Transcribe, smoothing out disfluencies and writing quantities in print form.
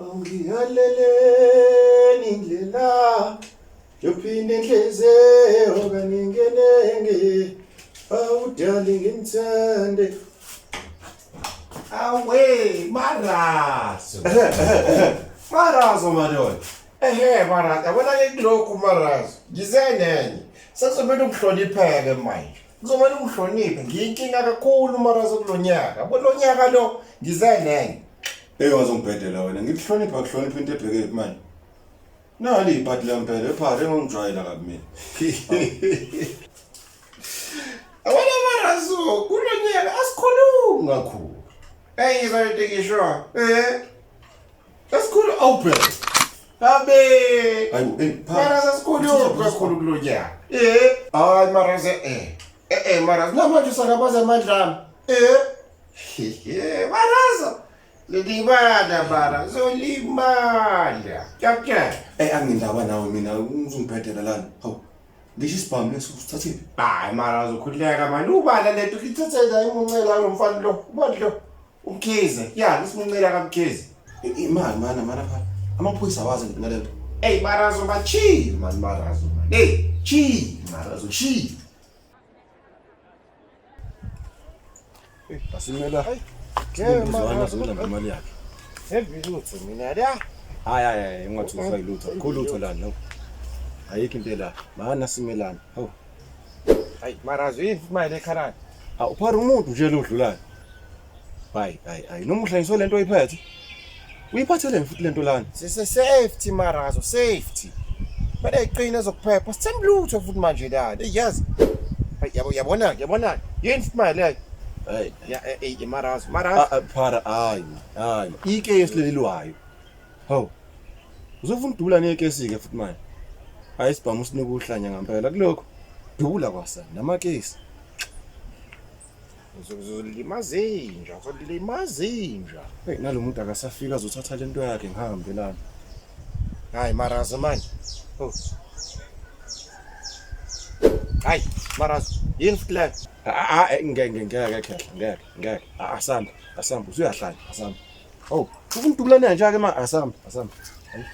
Awungihaleleni indlela yophinde inhliziyo kaninginengi awudali ngimthande. Awe, Marazo. Marazo madoda. Ehe Marazo, yabona ke kulokhu Marazo. Ngize nenye. Sekuzomele ungihlonipheke manje. Kuzomele ungihloniphe. Ngiyinkinga kakhulu Marazo kulonyaka. Yabo lo nyaka lo ngize nenye. Hey wazongibhedela wena. Ngikuhlonipha kuhlonipha into ebheke manje. Nali ibhadi lempela ephara engangijwayela kabi mina. Yabona Marazo, kulonyaka asikhulumi kakhulu. Hey ngizwa into engisho. Eh. Esikhulu open. Abe. Hayibo, hey, pha. Marazo asikhulumi kakhulu kulonyaka. Eh. Hayi Marazo eh. Eh eh Marazo namanje usakabaza amandla ami. Eh. Marazo. Limala mara, zolimala. Ngiyakutshela. Eh angindaba nawe mina uzongibhedela lana. Hawu. Ngisho isibhamu leso usithathile. Hayi mara uzokhululeka mani ubala lento ithathe la imuncela lo mfana lo. Ubani lo? UMkhize. Ya, isimuncela kaMkhize. Imali mana mana pha. Amaphoyisa awazi ngalento. Ey Marazo ba chill man Marazo man. Hey, chill Marazo chill. Asimela. Ngizwana zolanda imali yakhe. Heavy lutho mina la. Hayi hayi hayi ungathuswa yilutho. Akukho lutho lana. No. Ayikho into la. Mana simelana. Hawu. Hayi Marazo yini imali ekhalana? Awu phara umuntu nje lo odlulayo. Hayi hayi hayi noma uhlanyiswe lento oyiphethe. Uyiphatheleni futhi lento lana? Sise safety Marazo safety. Phela iqine ezokuphepha sithemba lutho futhi manje lana. Ey yazi. Hayi yabo yabona yabona yini futhi imali leyo? Hayi. Ya eh Marazo Marazo. Ah, ah, phara hayi hayi. Ikesi leli lwayo. Hawu. Uzofuna udubula nekesi ke futhi manje. Hayi isibhamu sinika uhlanya ngempela kulokho. Dubula kwasa namakesi. Uzolimaza inja, uzolimaza inja. Hey nalomuntu akasafika azothatha lento yakhe ngihambe lana. Hayi Marazo manje. Oh. Hayi Marazo, yini futhi leyo? Ah ah ngeke ngeke khehla ngeke ngeke. Asambe asambe usuyahlanya asambe. Oh, ufuna udubulana nje ke ma asambe asambe. Hayi.